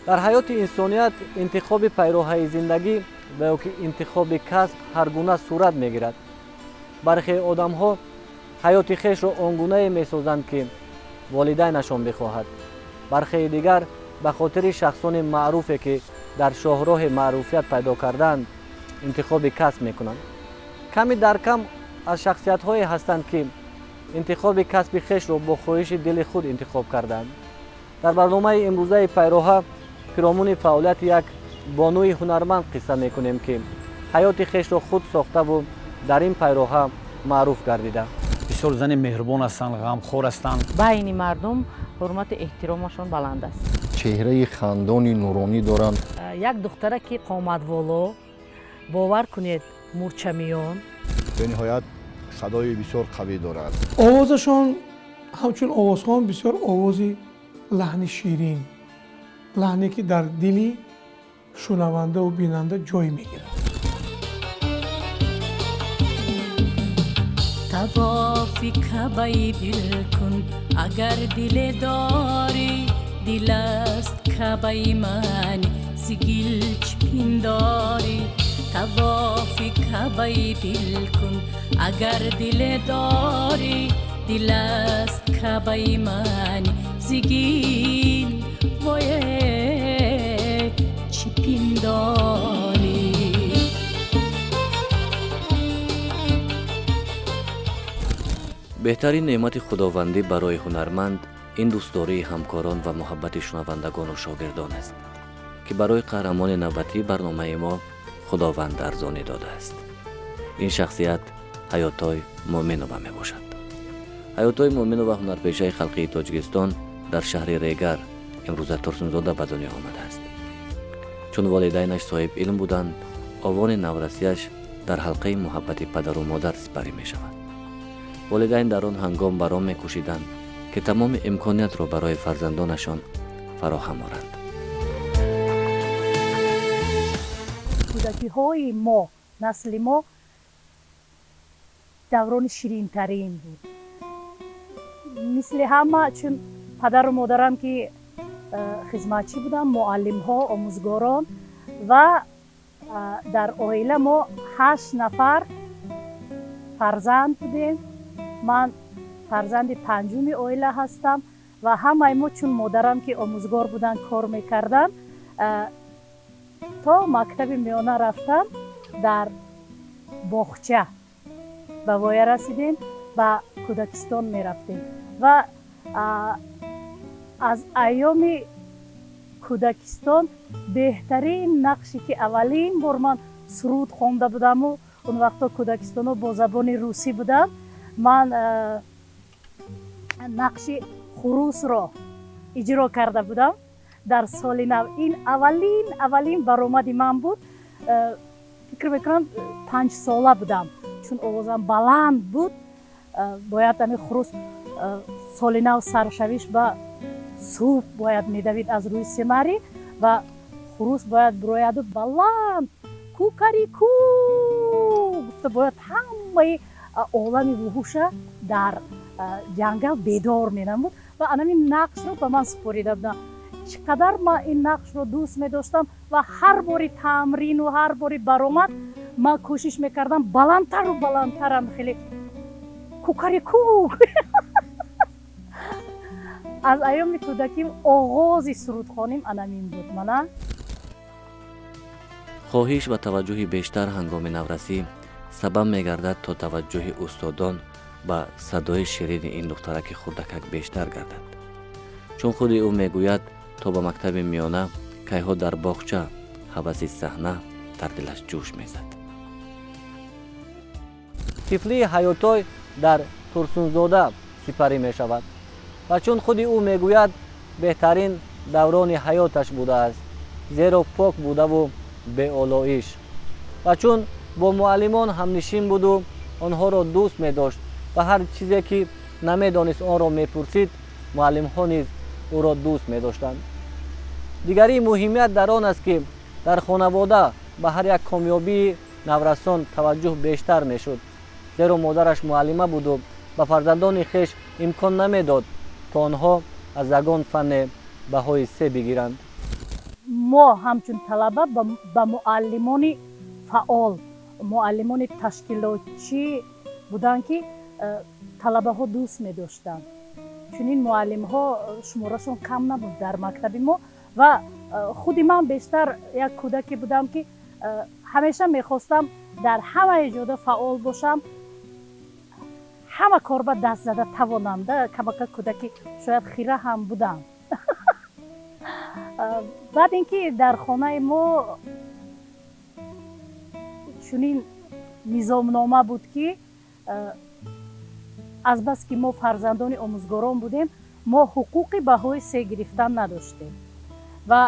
Дар ҳаёти инсоният интихоби пайроҳаи зиндагӣ ва ё ки интихоби касб ҳар гуна сурат мегирад. Бархе одамҳо ҳаёти хешро он гунае месозанд, ки волидайнашон бихоҳад. Бархеи дигар ба хотири шахсони маъруфе, ки дар шоҳроҳи маъруфият пайдо кардаанд, интихоби касб мекунанд. Ками дар кам аз шахсиятҳое ҳастанд, ки интихоби касби хешро бо хоҳиши дили худ интихоб кардаанд. Дар барномаи имрӯзаи «Пайроҳа» пиромуни фаъолияти як бонуи ҳунарманд қисса мекунем, ки ҳаёти хешро худ сохтаву дар ин пайроҳа маъруф гардида. Бисёр зани меҳрубон ҳастанд, ғамхор ҳастанд. Байни мардум ҳурмату эҳтиромашон баланд аст. Чеҳраи хандони нуронӣ доранд. Як духтара ки қоматволо, бовар кунед, мурчамиён. Бениҳоят садои бисёр қавӣ дорад. Овозашон ҳамчун овозхон бисёр овози лаҳни ширин, лаҳне ки дар дили шунавандаву бинанда ҷой мегирад. Тавофи Каъбаи дил кун, агар диле дорӣ. Дил аст Каъбаи ман, зи гил чӣ пиндорӣ? Тавофи Каъбаи дил кун, агар диле дорӣ. Дил аст Каъбаи ман, зи гил вое чӣ пиндорӣ? Беҳтарин неъмати худовандӣ барои ҳунарманд ин дӯстдории ҳамкорон ва муҳаббати шунавандагону шогирдон аст, ки барои қаҳрамони навбатии барномаи мо худованд арзонӣ додааст. Ин шахсият Ҳаётой Муъминова мебошад. Ҳаётой Муъминова, ҳунарпешаи халқии Тоҷикистон, дар шаҳри Регар, имрӯза Турсунзода, ба дунё омадааст. Чун волидайнаш соҳиб илм буданд, овони наврасияш дар ҳалқаи муҳаббати падару модар сипарӣ мешавад. Волидайн дар он ҳангом бар он мекӯшиданд, ки тамоми имкониятро барои фарзандонашон фароҳам оранд. Кӯдакиҳои мо, насли мо даврони ширинтарин буд. Мисли ҳама, чун падару модарам ки хизматчӣ буданд, муаллимҳо, омӯзгорон, ва дар оила мо ҳашт нафар фарзанд будем. Ман фарзанди панҷуми оила ҳастам ва ҳамаи мо, чун модарам ки омӯзгор буданд, кор мекарданд, то мактаби миёна рафтам, дар боғча ба воя расидем, ба кӯдакистон мерафтем. Ва аз айёми кӯдакистон беҳтарин нақше ки аввалин бор ман суруд хонда будаму он вақто кӯдакистонҳо бо забони русӣ буданд, ман нақши хурусро иҷро карда будам дар соли нав. Ин аввалин баромади ман буд. Фикр мекунам, 5сола будам, чун овозам баланд буд. Бояд ами хурус соли нав саршавиш ба субҳ бояд медавид аз рӯи сценарий ва хурус бояд бирояду баланд «кукарику» гуфта, бояд ҳамаи олами вуҳуша дар ҷангал бедор менамуд. Ва анамин нақшро ба ман супорида будам. Чӣ қадар ман ин нақшро дӯст медоштам ва ҳар бори тамрину ҳар бори баромад ман кӯшиш мекардам баландтару баландтарам хеле «кукарику». Аз айёми кӯдаким оғози сурудхоним анамин буд мана. Хоҳиш ва таваҷҷӯҳи бештар ҳангоми наврасӣ сабаб мегардад, то таваҷҷӯҳи устодон ба садои ширини ин духтараки хурдакак бештар гардад. Чун худи ӯ мегӯяд, то ба мактаби миёна кайҳо дар боғча ҳаваси саҳна дар дилаш ҷӯш мезад. Тифлии Ҳаётой дар Турсунзода сипарӣ мешавад ва чун худи ӯ мегӯяд, беҳтарин даврони ҳаёташ будааст, зеро пок будаву беолоиш ва чун бо муаллимон ҳамнишин буду онҳоро дӯст медошт ва ҳар чизе ки намедонист, онро мепурсид, муаллимҳо низ ӯро дӯст медоштанд. Дигарии муҳимият дар он аст, ки дар хонавода ба ҳар як комёбии наврасон таваҷҷӯҳ бештар мешуд, зеро модараш муаллима буду ба фарзандони хеш имкон намедод, то онҳо аз ягон фанне баҳои се бигиранд. Мо ҳамчун талаба ба муаллимони фаъол, муаллимони ташкилотчӣ буданд, ки талабаҳо дӯст медоштанд. Чунин муаллимҳо шуморашон кам набуд дар мактаби мо. Ва худи ман бештар як кӯдаке будам, ки ҳамеша мехостам дар ҳамаи ҷода фаъол бошам, ҳама корба даст зада тавонам. Да камака кӯдаки шояд хира ҳам будам. Баъд ин ки дар хонаи мо чунин низомнома буд, ки азбаски мо фарзандони омӯзгорон будем, мо ҳуқуқи баҳои се гирифтан надоштем. Ва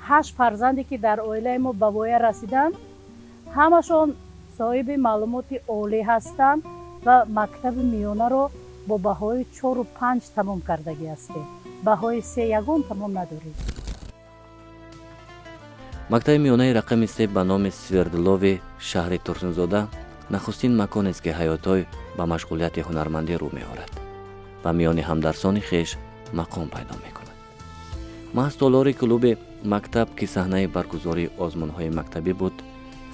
ҳашт фарзанде, ки дар оилаи мо ба воя расиданд, ҳамашон соҳиби маълумоти олӣ ҳастанд ва мактаби миёнаро бо баҳои чору панҷ тамом кардагӣ ҳастем. Баҳои се ягон тамом надорем. Мактаби миёнаи рақами се ба номи Свердлови шаҳри Турсунзода нахустин маконест, ки Ҳаётой ба машғулияти ҳунармандӣ рӯ меорад ва миёни ҳамдарсони хеш мақом пайдо мекунад. Маҳз толори клуби мактаб, ки саҳнаи баргузории озмунҳои мактабӣ буд,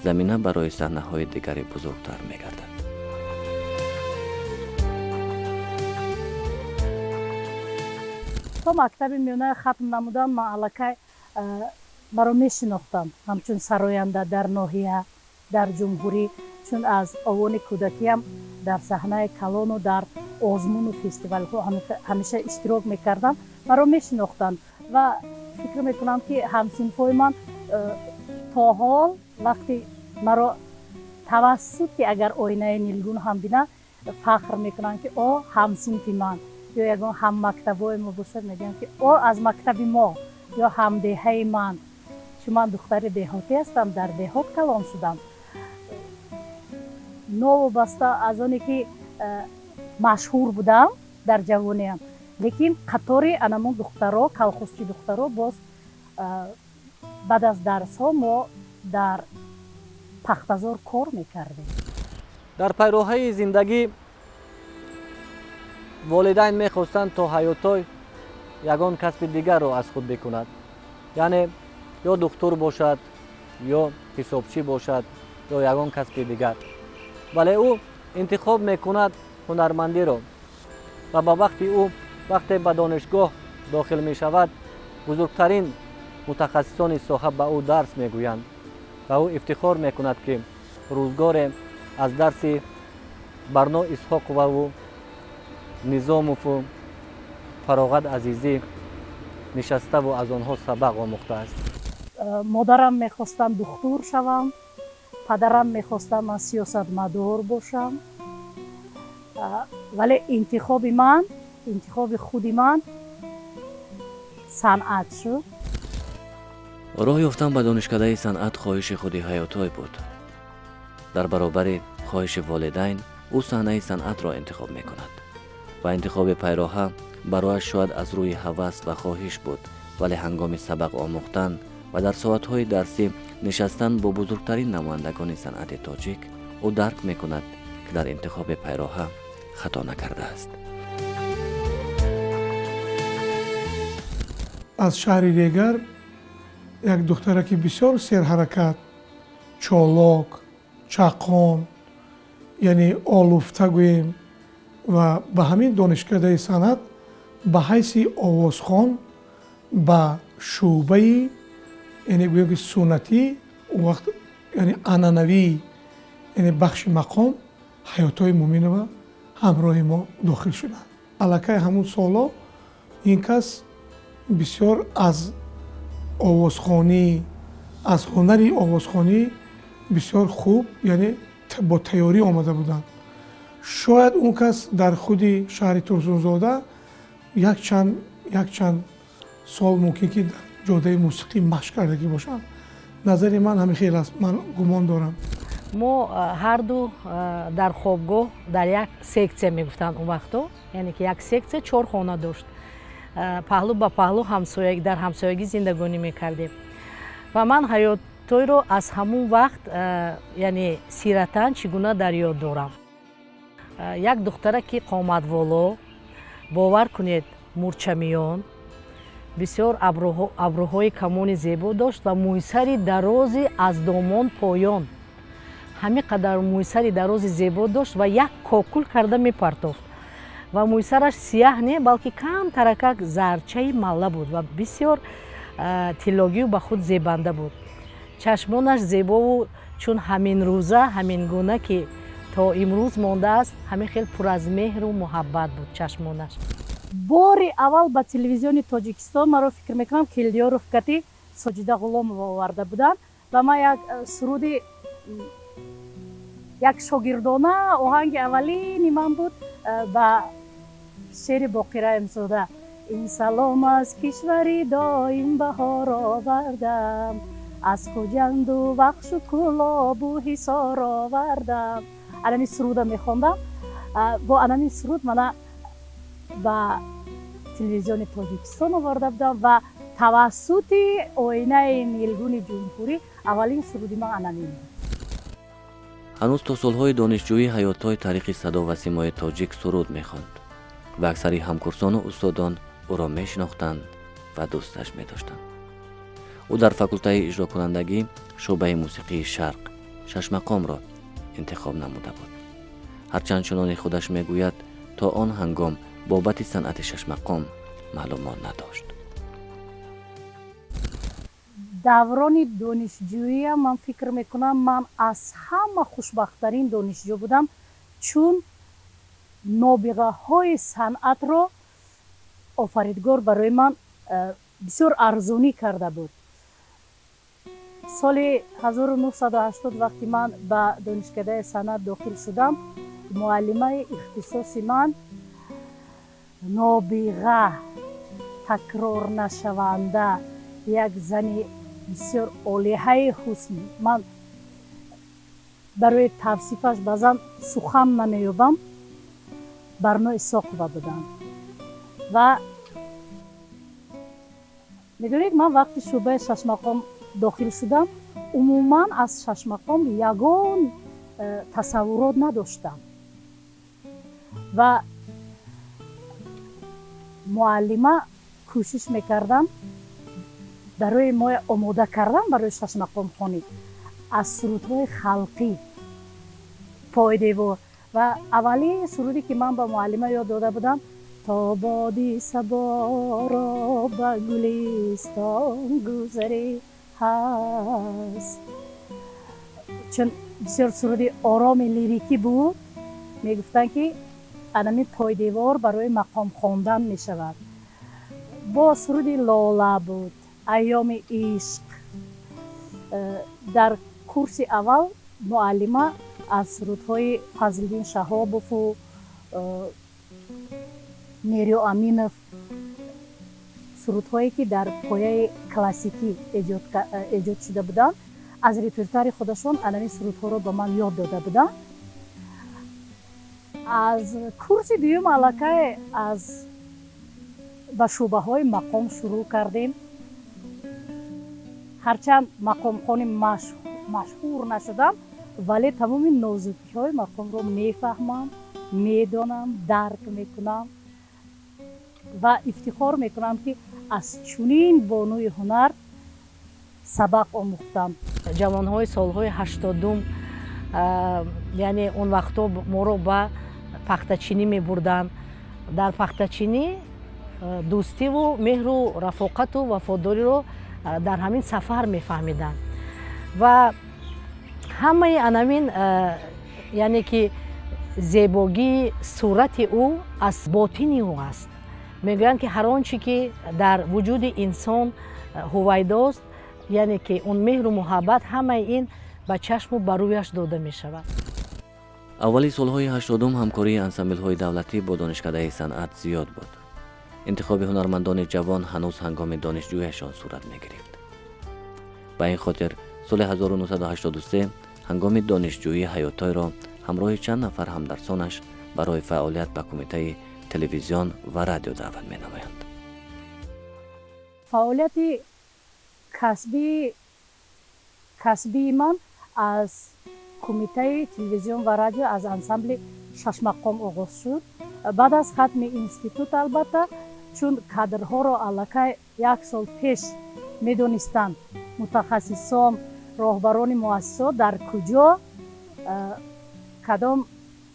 замина барои саҳнаҳои дигари бузургтар мегардад. То мактаби миёна хатм намудам, ман аллакай маро мешинохтам ҳамчун сароянда дар ноҳия, дар ҷумҳурӣ, чун аз овони кӯдакиам дар саҳнаи калону дар озмуну фестивалҳо ҳамеша иштирок мекардам. Маро мешинохтанд ва фикр мекунам, ки ҳамсинфҳои ман то ҳол вақти маро тавассути агар оинаи нилгун ҳам бинанд, фахр мекунанд, ки о, ҳамсинфи ман, ё ягон ҳаммактабҳои мо бошад, мегӯянд, ки о, аз мактаби мо ё ҳамдеҳаи ман. Чун ман духтари деҳотӣ ҳастам, дар деҳот калон шудам. Новобаста аз оне ки машҳур будам дар ҷавониам, лекин қатори анамон духтаро, калхозчи духтаро, боз баъд аз дарсҳо мо дар пахтазор кор мекардем. Дар пайроҳаи зиндагӣ волидайн мехостанд, то Ҳаётой ягон касби дигарро аз худ бикунад, яъне ё духтур бошад, ё ҳисобчӣ бошад, ё ягон касби дигар. Вале ӯ интихоб мекунад ҳунармандиро ва ба вақти ӯ вақте ба донишгоҳ дохил мешавад, бузургтарин мутахассисони соҳа ба ӯ дарс мегӯянд ва ӯ ифтихор мекунад, ки рӯзгоре аз дарси Барно Исҳоқоваву Низомову Фароғат Азизӣ нишаставу аз онҳо сабақ омӯхтааст. Модарам мехостанд духтур шавам, падарам мехостанд ман сиёсатмадор бошам, вале интихоби ман, интихоби худи ман санъат шуд. Роҳ ёфтан ба донишкадаи санъат хоҳиши худи Ҳаётой буд. Дар баробари хоҳиши волидайн ӯ саҳнаи санъатро интихоб мекунад ва интихоби пайроҳа барояш шояд аз рӯи ҳавас ва хоҳиш буд, вале ҳангоми сабақ омӯхтан ва дар соатҳои дарсӣ нишастан бо бузургтарин намояндагони санъати тоҷик, ӯ дарк мекунад, ки дар интихоби пайроҳа хато накардааст. Аз шаҳри Регар як духтараки бисёр серҳаракат, чолок, чақон, яъне олуфта гӯем, ва ба ҳамин донишкадаи санъат ба ҳайси овозхон ба шӯъбаи, яъне гӯем ки суннатӣ, он вақт яъне анъанавӣ, яъне бахши мақом, Ҳаётои Муъминова ҳамроҳи мо дохил шуданд. Аллакай ҳамун солҳо ин кас бисёр аз овозхонӣ, аз ҳунари овозхонӣ бисёр хуб, яъне бо тайёрӣ омада буданд. Шояд он кас дар худи шаҳри Турсунзода якчанд сол мумкин ки дар ҷодаи мусиқӣ машқ кардагӣ бошанд. Назари ман ҳамин хел аст, ман гумон дорам. Мо ҳарду дар хобгоҳ дар як сексия мегуфтанд он вақто, яъне ки як сексия чор хона дошт, паҳлӯ ба паҳлӯ дар ҳамсоягӣ зиндагонӣ мекардем. Ва ман Ҳаётойро аз ҳамун вақт, яъне сиратан чӣ гуна дар ёд дорам. Як духтара ки қоматволо, бовар кунед, мурчамиён, Бисёр абрӯҳои камони зебо дошт ва мӯйсари дарози аз домон поён, ҳамин қадар мӯйсари дарози зебо дошт ва як кокул карда мепартофт. Ва мӯйсараш сияҳ не, балки камтаракак зарчаи малла буд ва бисёр тиллогию ба худ зебанда буд. Чашмонаш зебову чун ҳамин рӯза, ҳамин гуна ки то имрӯз мондааст, ҳамин хел пур аз меҳру муҳаббат буд чашмонаш. Бори аввал ба телевизиони Тоҷикистон маро, фикр мекунам, Келдиёров кати Соҷида Ғуломова оварда буданд ва ман як суруди як шогирдона, оҳанги аввалини ман буд ба шеъри Боқир Раҳимзода: «Ин салом аз кишвари доим баҳор овардам, аз Хуҷанду Вахшу Кӯлобу Ҳисор овардам». Анами суруда мехондам. Бо анами суруд мана ба телевизиони Тоҷикистон оварда будам ва тавассути оинаи нилгуни ҷумҳурӣ аввалин суруди ман анамин буд. Ҳанӯз то солҳои донишҷӯӣ Ҳаётой тариқи Садо ва Симои Тоҷик суруд мехонд ва аксари ҳамкурсону устодон ӯро мешинохтанд ва дӯсташ медоштанд. Ӯ дар факултаи иҷрокунандагӣ шӯъбаи мусиқии шарқ, шашмақомро интихоб намуда буд, ҳарчанд, чуноне худаш мегӯяд, то он ҳангом бобати санъати шашмақом маълумот надошт. Даврони донишҷӯиям, ман фикр мекунам, ман аз ҳама хушбахттарин донишҷӯ будам, чун нобиғаҳои санъатро Офаридгор барои ман бисёр арзонӣ карда буд. Соли 1980, вақте ман ба Донишкадаи санъат дохил шудам, муаллимаи ихтисоси ман нобиға, такрорнашаванда, як зани бисёр олиҳаи ҳусн, ман барои тавсифаш баъзан сухан намеёбам, Барно Исоқова буданд. Ва медонед, ман вақти шӯъбаи шашмақом дохил шудам, умуман аз шашмақом ягон тасаввурот надоштам ва муаллима кӯшиш мекардам барои мо омода кардан барои шашмақомхонӣ аз сурудҳои халқӣ пойдевор. Ва аввалин суруде ки ман ба муаллима ёд дода будам, «То боди саборо ба гулистон гузарӣ» ҳаст. Чун бисёр суруди ороми лирикӣ буд, мегуфтанд, ки анами пойдевор барои мақом хондан мешавад. Бо суруди «Лола» буд, «Айёми ишқ». Дар курси аввал муаллима аз сурудҳои Фазлиддин Шаҳобову Нериё Аминов, сурудҳое ки дар пояи классикӣ эҷод шуда буданд, аз репертуари худашон анами сурудҳоро ба ман ёд дода буданд. Аз курси дуюм аллакай аз ба шӯъбаҳои мақом шурӯъ кардем. Ҳарчанд мақомхони машҳур нашудам, вале тамоми нозукиҳои мақомро мефаҳмам, медонам, дарк мекунам ва ифтихор мекунам, ки аз чунин бонуи ҳунар сабақ омӯхтам. Ҷавонҳои солҳои 80-ум, яъне он вақтҳо моро ба пахтачинӣ мебурданд. Дар пахтачинӣ дӯстиву меҳру рафоқату вафодориро дар ҳамин сафар мефаҳмиданд. Ва ҳамаи анамин, яъне ки зебогии сурати ӯ аз ботини ӯ аст. Мегӯянд, ки ҳар он чӣ ки дар вуҷуди инсон ҳувайдост, яъне ки он меҳру муҳаббат, ҳамаи ин ба чашму ба рӯяш дода мешавад. Аввали солҳои 80-ум ҳамкории ансамблҳои давлатӣ бо Донишкадаи санъат зиёд буд. Интихоби ҳунармандони ҷавон ҳанӯз ҳангоми донишҷӯяшон сурат мегирифт. Ба ин хотир соли 1983 ҳангоми донишҷӯӣ Ҳаётойро ҳамроҳи чанд нафар ҳамдарсонаш барои фаъолият ба Кумитаи телевизион ва радио даъват менамоянд. Фаъолияти касбии ман аз Кумитаи телевизион ва радио, аз ансамбли шашмақом оғоз шуд баъд аз хатми институт. Албатта, чун кадрҳоро аллакай Як сол пеш медонистанд мутахассисон, роҳбарони муассисот, дар куҷо кадом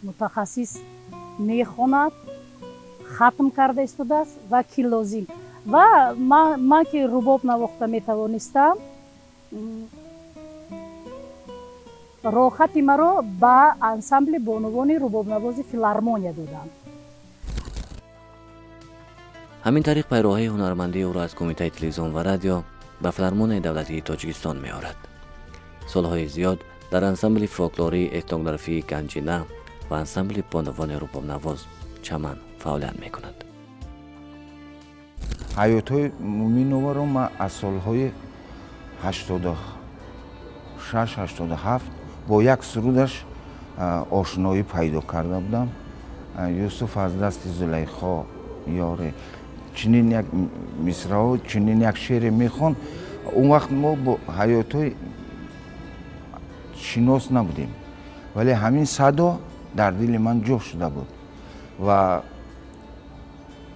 мутахассис мехонад, хатм карда истодааст ва ки лозим. Ва ман ки рубоб навохта метавонистам, роҳхати маро ба ансамбли бонувони рубобнавози филармония доданд. Ҳамин тариқ пайроҳаи ҳунармандии ӯро аз Кумитаи телевизион ва радио ба Филармонияи давлатии Тоҷикистон меорад. Солҳои зиёд дар ансамбли фолклории этнографии Ганҷина ва ансамбли бонувони рубобнавоз Чаман фаъолият мекунад. Ҳаётҳои Муминованро ман аз солҳои 86, 87 бо як сурудаш ошноӣ пайдо карда будам. Юсуф аз дасти Зулайхо ёре, чунин як мисрао, чунин як шеъре мехонд. Он вақт мо бо Ҳаётҳои шинос набудем, вале ҳамин садо дар дили ман ҷо шуда буд. Ва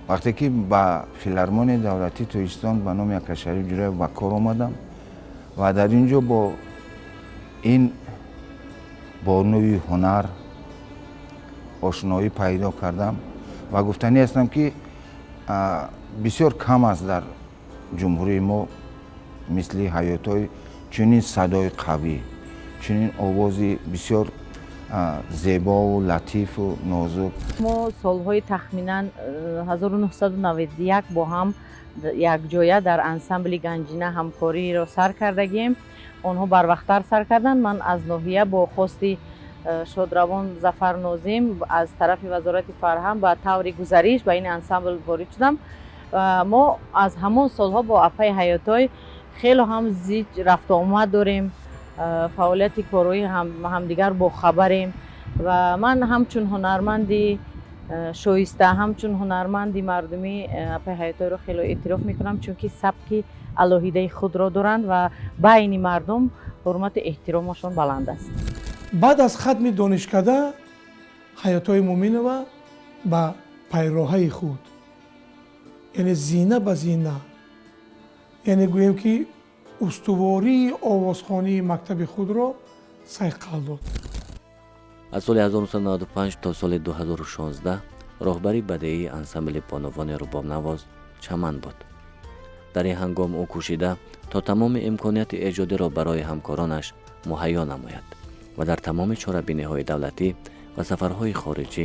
вақте ки ба Филармонияи давлатии Тоҷикистон ба номи Акашариф Ҷураев ба кор омадам ва дар ин ҷо бо ин бонуи ҳунар ошноӣ пайдо кардам ва гуфтанӣ ҳастам, ки бисёр кам аст дар ҷумҳурии мо мисли Ҳаётҳои чунин садои қавӣ, чунин овози бисёр зебову латифу нозук. Мо солҳои тахминан 1991 бо ҳам якҷоя дар ансамбли Ганҷина ҳамкориро сар кардагием. Онҳо барвақттар сар карданд. Ман аз ноҳия бо хости шодравон Зафар Нозим аз тарафи Вазорати фарҳанг ба таври гузариш ба ин ансамбл ворид шудам. Мо аз ҳамон солҳо бо апаи Ҳаётой хело ҳам зич рафтуомад дорем, фаъолияти корҳои ҳамдигар бохабарем. Ва ман ҳамчун ҳунарманди шоиста, ҳамчун ҳунарманди мардумӣ апаи Ҳаётойро хело эътироф мекунам, чунки сабки алоҳидаи худро доранд ва байни мардум ҳурмату эҳтиромашон баланд аст. Баъд аз хатми донишкада Ҳаётои Муминова ба пайроҳаи худ, яъне зина ба зина, яъне гӯем ки устувории овозхонии мактаби худро сайқал дод. Аз соли 1995 то соли 2016 роҳбари бадеии ансамбли бонувони рубобнавоз Чаман буд. Дар ин ҳангом ӯ кӯшида то тамоми имконияти эҷодиро барои ҳамкоронаш муҳайё намояд ва дар тамоми чорабиниҳои давлатӣ ва сафарҳои хориҷӣ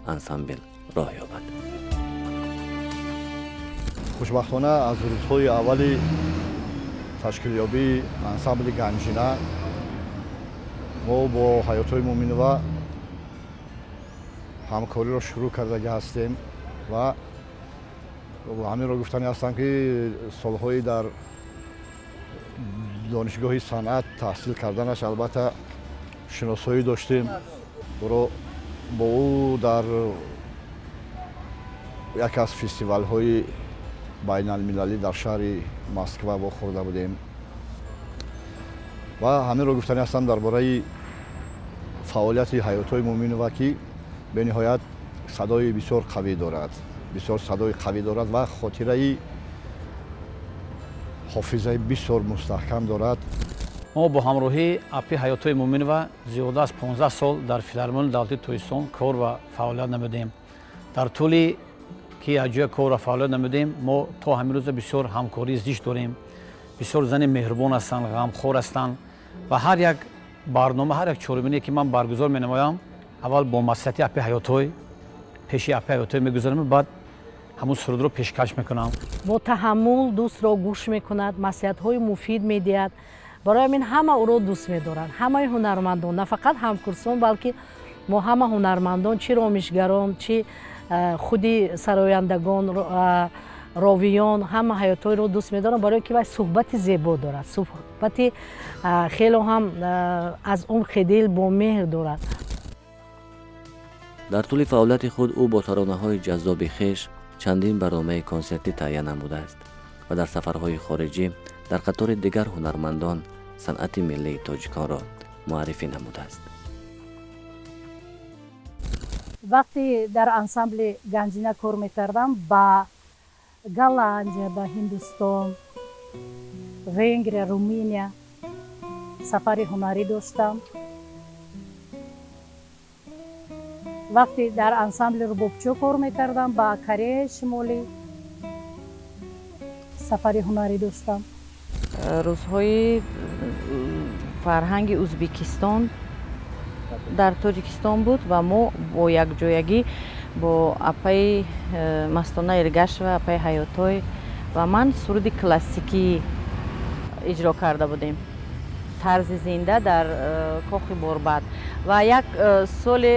ансамбл роҳ ёбад. Хушбахтона, аз рӯзҳои аввали ташкилёбии ансамбли Ганҷина мо бо Ҳаётҳои Муминова ҳамкориро шурӯъ кардагӣ ҳастем. Ва ҳаминро гуфтанӣ ҳастам, ки солҳои дар донишгоҳи санъат таҳсил карданаш албатта шиносоӣ доштем ӯро. Бо ӯ дар яке аз фестивалҳои байналмилалӣ дар шаҳри Москва вохӯрда будем. Ва ҳаминро гуфтанӣ ҳастам дар бораи фаъолияти Ҳаётҳои Муминова, ки бениҳоят садои бисёр қавӣ дорад, бисёр садои қавӣ дорад ва хотираи ҳофизаи бисёр мустаҳкам дорад. Мо бо ҳамроҳии апи Ҳаётҳои Муминова зиёда аз 15 сол дар Филармонияи давлатии Тоҷикистон кор ва фаъолият намудем. Дар тӯли ки якҷоя кор ва фаъолият намудем, мо то ҳамин рӯза бисёр ҳамкории зич дорем. Бисёр зани меҳрубон ҳастанд, ғамхор ҳастанд ва ҳар як барнома, ҳар як чорабиние ки ман баргузор менамоям, аввал бо маслиҳати апи Ҳаётҳой, пеши апи Ҳаётҳой мегузарам, баъд ҳамун сурудро пешкаш мекунам. Бо таҳаммул дӯстро гӯш мекунад, маслиҳатҳои муфид медиҳад. Барои ҳамин ҳама ӯро дӯст медоранд, ҳамаи ҳунармандон, на фақат ҳамкурсон, балки мо ҳама ҳунармандон, чӣ ромишгарон, чӣ худи сарояндагон, ровиён, ҳама Ҳаётҳоиро дӯст медоранд, барои ки вай суҳбати зебо дорад, суҳбати хело ҳам аз умқи дил бо меҳр дорад. Дар тӯли фаъолияти худ ӯ бо таронаҳои ҷаззоби хеш чандин барномаи консертӣ таҳия намудааст ва дар сафарҳои хориҷӣ дар қатори дигар ҳунармандон санъати миллии тоҷиконро муаррифӣ намудааст. Вақте дар ансамбли Ганҷина кор мекардам, ба Голландия, ба Ҳиндустон, Венгрия, Руминия сафари ҳунарӣ доштам. Вақте дар ансамбли рубобчиҳо кор мекардам, ба Кореяи Шимолӣ сафари ҳунарӣ доштам. Рӯзҳои фарҳанги Узбекистон дар Тоҷикистон буд ва мо бо якҷоягӣ бо апаи Мастона Эргашева, апаи Ҳаётой ва ман суруди классикӣ иҷро карда будем, тарзи зинда дар кохи Борбад. Ва як соли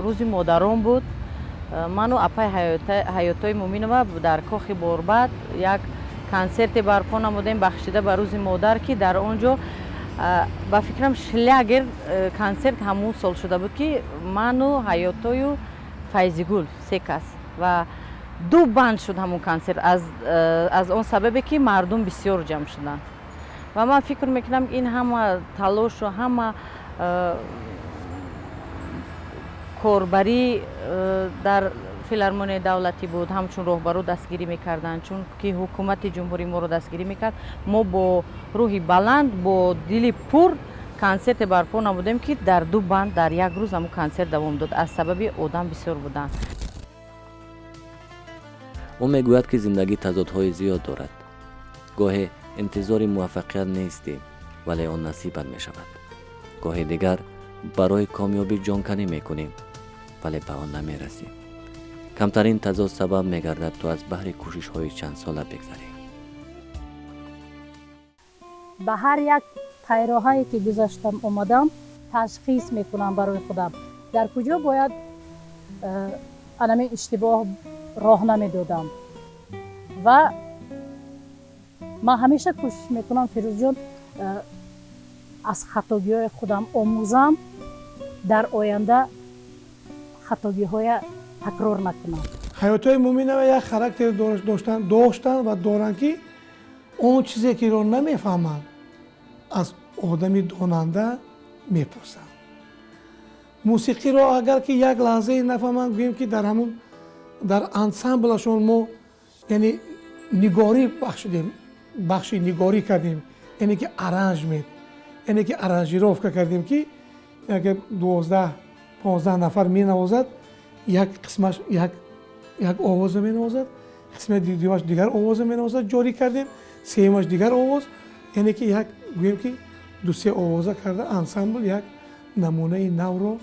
рӯзи модарон буд, ману апаи Ҳаётои Муминова дар кохи Борбад як консерте барпо намудем, бахшида ба рӯзи модар, ки дар он ҷо ба фикрам шлягер консерт ҳамун сол шуда буд, ки ману Ҳаётою Файзигул се кас ва ду банд шуд ҳамун консерт аз он сабабе ки мардум бисёр ҷамъ шуданд. Ва ман фикр мекунам, ин ҳама талошу ҳама корбарӣ дар филармонияи давлатӣ буд, ҳамчун роҳбаро дастгирӣ мекарданд, чунки ҳукумати ҷумҳурӣ моро дастгирӣ мекард. Мо бо рӯҳи баланд, бо дили пур консерте барпо намудем, ки дар ду банд дар як рӯз ҳамун консерт давом дод аз сабаби одам бисёр буданд. Ӯ мегӯяд, ки зиндагӣ тазодҳои зиёд дорад. Гоҳе интизори муваффақият нестӣ, вале он насибат мешавад. Гоҳе дигар барои комёбӣ ҷонканӣ мекунӣ, вале ба он намерасӣ. Камтарин тазод сабаб мегардад, то аз баҳри кӯшишҳои чандсола бигзарӣ. Ба ҳар як пайроҳае ки гузаштам омадам, ташхис мекунам барои худам, дар куҷо бояд анамин иштибоҳ роҳ намедодам. Ва ман ҳамеша кӯшиш мекунам, Фирӯзҷон, аз хатогиҳои худам омӯзам, дар оянда хатогиҳоя такрор накунам. Ҳаётҳои Муминова як характер доштанд ва доранд, ки он чизе киро намефаҳманд, аз одами донанда мепурсанд. Мусиқиро агар ки як лаҳзае нафаҳманд, гӯем ки дар ҳамун дар ансамблашон мо яъне нигорӣ бахшидем, бахши нигорӣ кардем, яъне ки arrangement, яъне ки аранжировка кардем, ки агар 12-15 нафар менавозад, як қисмаш як овоза менавозад, қисмати дуюмаш дигар овоза менавозад, ҷорӣ кардем, сеюмаш дигар овоз, яъне ки як гӯем ки ду-се овоза карда ансамбл як намунаи навро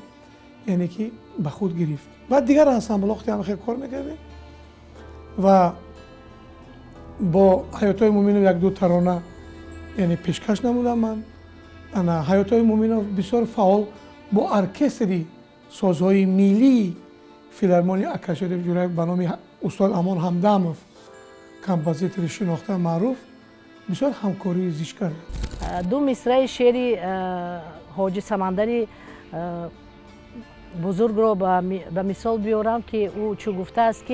яъне ки ба худ гирифт. Баъд дигар ансамблҳо ҳам хел кор мекардем ва бо Ҳаётҳои Муминов як-ду тарона яъне пешкаш намудам ман. Ана Ҳаётҳои Муминов бисёр фаъол бо оркестри созҳои миллии филармонии Акашариф Ҷураев ба номи устод Амон Ҳамдамов, композитори шинохта маъруф, бисёр ҳамкории зич кард. Ду мисраи шеъри Ҳоҷи Самандари бузургро ба мисол биёрам, ки ӯ чӯ гуфтааст,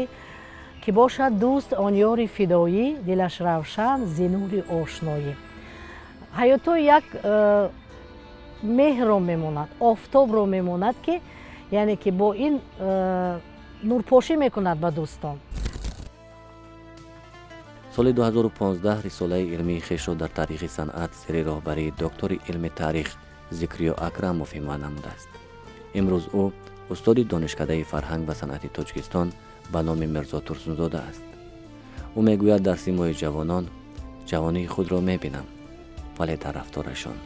ки бошад дӯст он ёри фидоӣ, дилаш равшан зи нури ошноӣ. Ҳаёто як меҳрро мемонад, офтобро мемонад, ки яъне ки бо ин нурпошӣ мекунад ба дӯстон. Соли 2015 рисолаи илмии хешро дар таърихи санъат зери роҳбарии доктори илми таърих Зикриё Акрамов ҳимоя намудааст. Имрӯз ӯ устоди донишкадаи фарҳанг ва санъати Тоҷикистон ба номи Мирзо Турсунзода аст. Ӯ мегӯяд, дар симои ҷавонон ҷавонии худро мебинам, вале дар рафторашон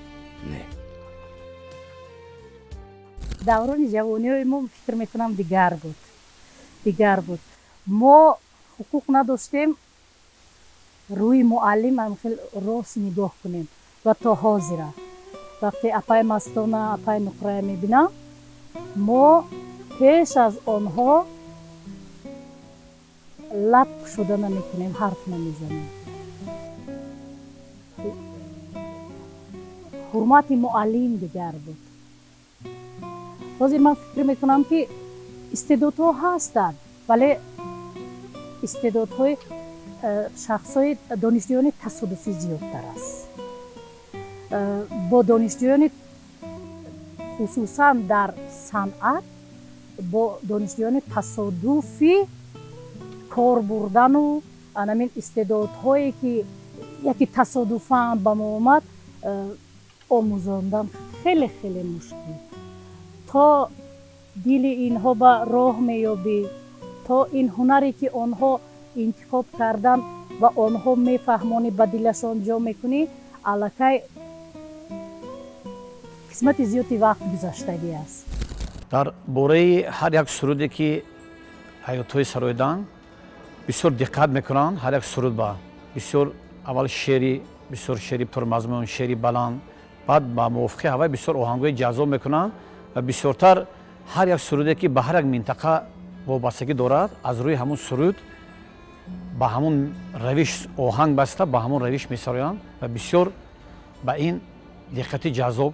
не. Даврони ҷавониҳои мо, фикр мекунам, дигар буд, дигар буд. Мо ҳуқуқ надоштем рӯи муаллим хел рост нигоҳ кунем. Ва то ҳозира вақте апаи Мастона, апаи Нуқрая мебинам, мо пеш аз онҳо лаб кушода намекунем, ҳарф намезанем. Ҳурмати муаллим дигар буд. Ҳозир ман фикр мекунам, ки истеъдодҳо ҳастанд, вале истеъдодҳои шахсҳои донишҷӯёни тасодуфӣ зиёдтар аст. Бо донишҷӯёни, хусусан дар санъат, бо донишҷӯёни тасодуфӣ кор бурдану Анамин истеъдодҳое, ки яке тасодуфан ба мо омад, омӯзондан хеле хеле мушкил. То дили инҳо ба роҳ меёбӣ, то ин ҳунаре, ки онҳо интихоб кардан ва онҳо мефаҳмонӣ, ба дилашон ҷо мекунӣ, аллакай қисмати зиёди вақт гузаштагӣ аст. Дар бораи ҳар як суруде, ки Ҳаётҳои сароидан, бисёр диққат мекунанд. Ҳар як суруд ба бисёр аввал шеъри бисёр, шеъри пурмазмун, шеъри баланд, баъд ба мувофиқи ҳавай бисёр оҳангҳои ҷаззоб мекунанд ва бисёртар ҳар як суруде, ки ба ҳар як минтақа вобастагӣ дорад, аз рӯи ҳамун суруд ба ҳамун равиш оҳанг баста, ба ҳамун равиш месароянд ва бисёр ба ин диққати ҷаззоб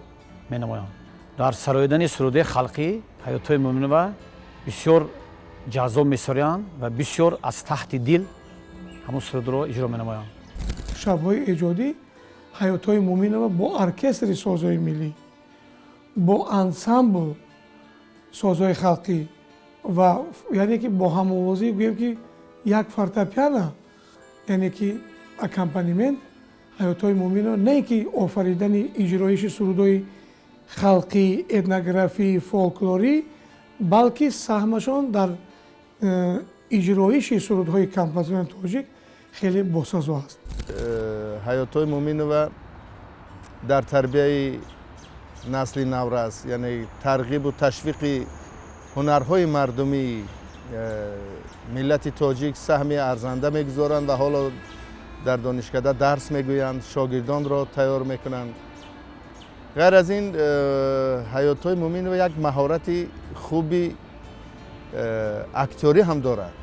менамоянд. Дар сароидани сурудаи халқӣ Ҳаётҳои Муъминова бисёр ҷаззоб месароянд ва бисёр аз таҳти дил ҳамун сурудро иҷро менамоянд. Шабҳои эҷодӣ Ҳаётҳои Муъминова бо оркестри созҳои миллӣ, бо ансамбл созҳои халқӣ ва яъне ки бо ҳамовозӣ, гӯем ки як фортепиано, яъне ки аккомпанемент, Ҳаётҳои Муъминова на ин ки офаридани иҷроиши сурудҳои халқӣ, этнографӣ, фолклорӣ, балки саҳмашон дар иҷроиши сурудҳои композиторони тоҷик хеле босазо аст. Ҳаётҳои Муъминова дар тарбияи насли наврас, яъне тарғибу ташвиқи ҳунарҳои мардумии миллати тоҷик саҳми арзанда мегузоранд ва ҳоло дар донишкада дарс мегӯянд, шогирдонро тайёр мекунанд. Ғайр аз ин, Ҳаётҳои Муъминова як маҳорати хуби актёрӣ ҳам дорад.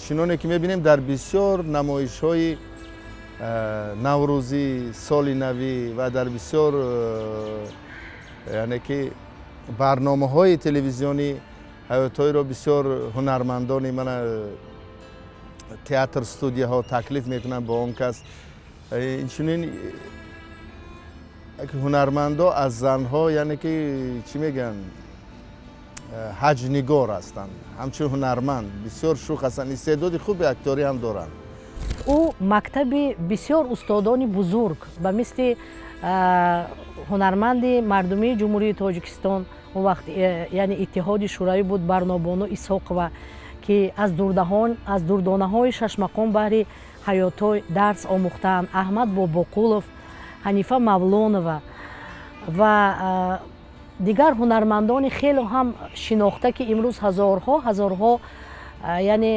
Чуноне ки мебинем, дар бисёр намоишҳои наврӯзӣ, соли навӣ ва дар бисёр, яъне ки, барномаҳои телевизионӣ Ҳаётҳоиро бисёр ҳунармандони мана театр, студияҳо таклиф мекунанд бо он кас. Инчунин ҳунармандо аз занҳо, яъне ки, чӣ мегӯянд, ҳаҷнигор ҳастанд, ҳамчун ҳунарманд бисёр шӯх ҳастанд, истеъдоди хуби актёрӣ ҳам доранд. Ӯ мактаби бисёр устодони бузург, ба мисли ҳунарманди мардумии Ҷумҳурии Тоҷикистон, он вақт э, яъне Иттиҳоди Шӯравӣ буд, Барнобону Исҳоқова, ки аз дурдонаҳои шашмақом баҳри Ҳаётой дарс омӯхтаанд, Аҳмад Бобоқулов, Ҳанифа Мавлонова ва дигар ҳунармандони хеле ҳам шинохта, ки имрӯз ҳазорҳо ҳазорҳо, яъне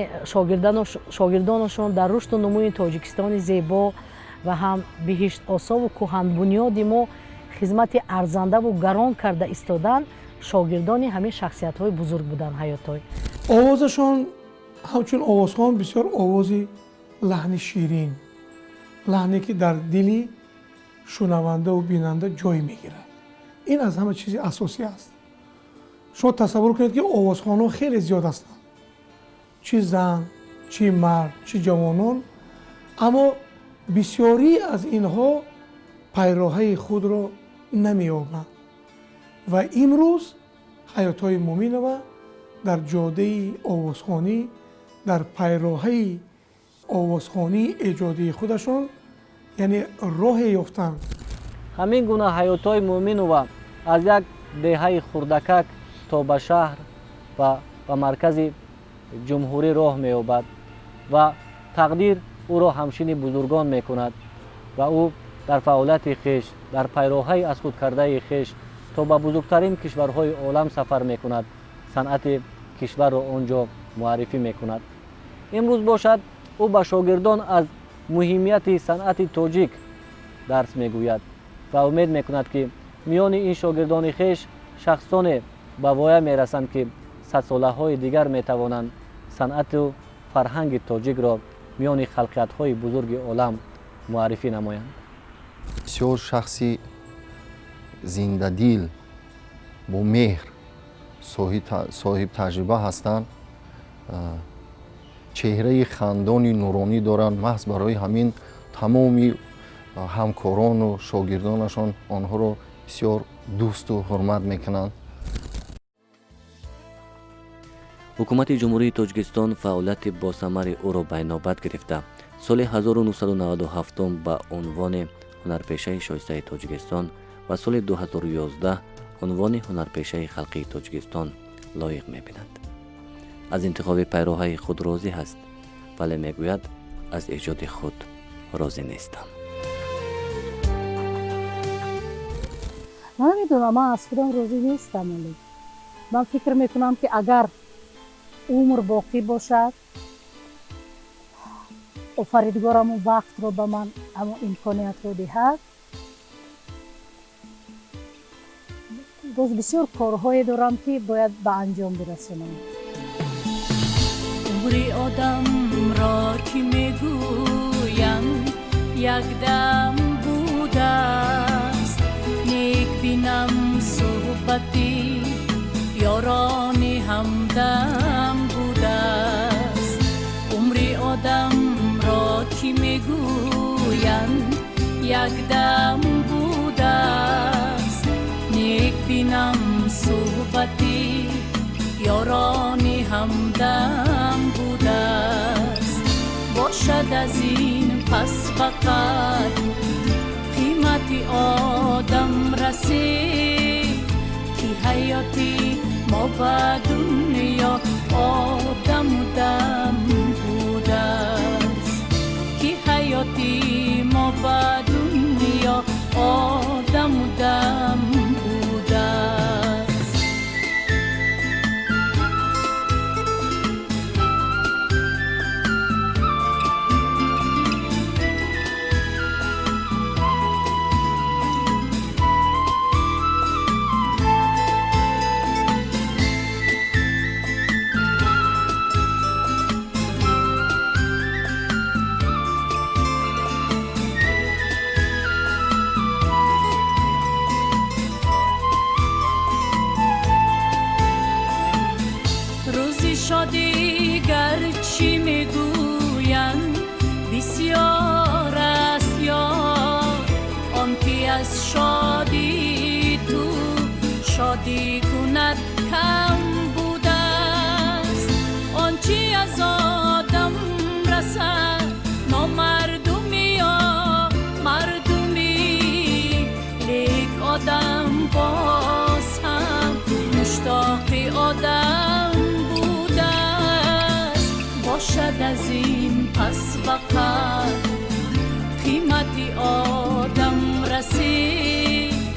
шогирдонашон дар рушду нумӯи Тоҷикистони зебо ва ҳам биҳиштосову кӯҳанбунёди мо хизмати арзандаву гарон карда истоданд, шогирдони ҳамин шахсиятҳои бузург буданд Ҳаётой. Овозашон ҳамчун овозхон бисёр овози лаҳни ширин, лаҳне ки дар дили шунавандаву бинанда ҷой мегирад. Ин аз ҳама чизи асосӣ аст. Шумо тасаввур кунед, ки овозхонҳо хеле зиёд ҳастанд, чӣ зан, чӣ мард, чӣ ҷавонон, аммо бисёрӣ аз инҳо пайроҳаи худро намеёбанд ва имрӯз Ҳаётҳои Муъминова дар ҷодаи овозхонӣ, дар пайроҳаи овозхонии эҷодии худашон, яъне роҳе ёфтанд. Ҳамин гуна Ҳаётҳои Муъминова аз як деҳаи хурдакак то ба шаҳр ва ба маркази ҷумҳурӣ роҳ меёбад ва тақдир ӯро ҳамшини бузургон мекунад ва ӯ дар фаъолияти хеш, дар пайроҳаи аз худ кардаи хеш то ба бузургтарин кишварҳои олам сафар мекунад, санъати кишварро он ҷо муаррифӣ мекунад. Имрӯз бошад, ӯ ба шогирдон аз муҳимияти санъати тоҷик дарс мегӯяд ва умед мекунад, ки миёни ин шогирдони хеш шахсоне ба воя мерасанд, ки садсолаҳои дигар метавонанд санъату фарҳанги тоҷикро миёни халқиятҳои бузурги олам муаррифӣ намоянд. Бисёр шахси зиндадил, бо меҳр, соҳибтаҷриба ҳастанд, чеҳраи хандони нуронӣ доранд. Маҳз барои ҳамин тамоми ҳамкорону шогирдонашон онҳоро бисёр дӯсту ҳурмат мекунанд. Ҳукумати Ҷумҳурии Тоҷикистон фаъолияти босамари ӯро байнобат гирифта, соли 1997 ба унвони ҳунарпешаи шоистаи Тоҷикистон ва соли 2011 унвони ҳунарпешаи халқии Тоҷикистон лоиқ мебинад. Аз интихоби пайроҳаи худ розӣ ҳаст, вале мегӯяд, аз эҷоди худ розӣ нестам. Ман намедонам, ман аз худам розӣ нестам, оле ман фикр мекунам, ки агар умр боқӣ бошад, офаридгор ҳамон вақтро ба ман, ҳамон имкониятро диҳад, боз бисёр корҳое дорам, ки бояд ба анҷом бирасонам. Умри одамро ки мегӯянд, якдам будааст. Нек бинам суҳбати ёрони ҳамдам будааст. Умри одамро ки мегӯянд, якдам будааст. Нек бинам суҳбати ёрони ҳамдам будааст. Бошад аз ин пас фақат қимати одам расид, ки ҳаёти мо ба дунё одаму дам будааст. Ки ҳаёти мо ба дунё одаму дам будааст. Шодӣ гарчи мегӯянд, бисёр аст ёр, он ки аз шодии ту шодӣ кунад кам будааст. Он чи аз одам расад, номардумиё мардумӣ, лек одам боз ҳам муштоқи одам. Бошад аз ин пас фақат қимати одам расид,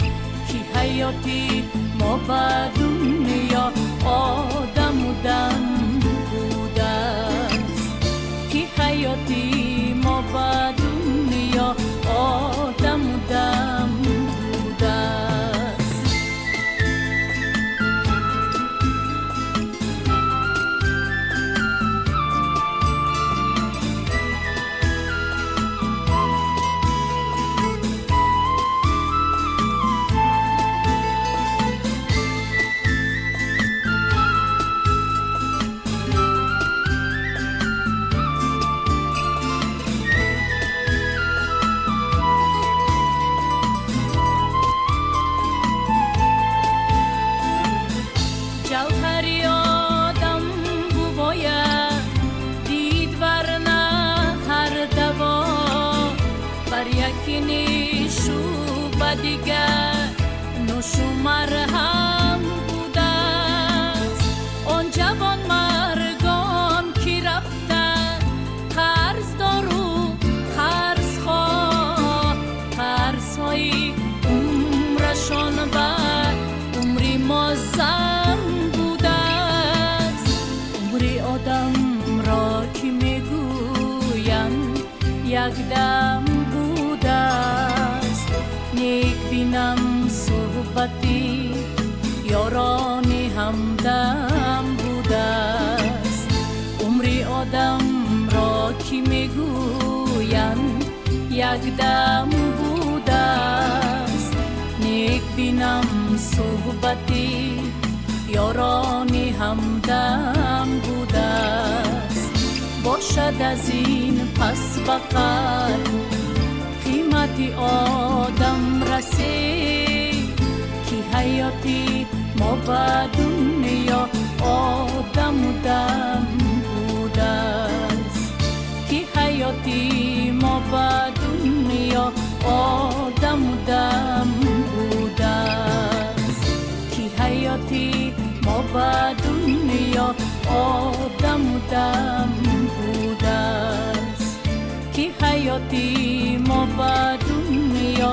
ки ҳаёти мо ба дунё одаму дам будааст. Ки ҳаёти мо ба дунё одаму дам будааст. Ҷавҳари одам бубояд дид, варна ҳар даво бар яке нешу ба дигар нӯшу марҳам будааст. Он ҷавонмаргон ки рафтанд қарздору қарзхоҳ, қарзҳои умрашон бар умри мо зам будааст. Умри одамро ки мегӯянд, якдам будааст. Нек бинам суҳбати ёрони ҳамдам будааст. Умри одамро ки мегӯянд, якдам будааст. Нек бинам суҳбати ёрони ҳамдам будааст. Бошад аз ин пас фақат қимати одам расид, ки ҳаёти мо ба дунё одаму одаму дам будааст, ки ҳаёти мо ба дунё одаму дам будааст, ки ҳаёти мо ба дунё одаму дам будааст, ки ҳаёти мо ба дунё.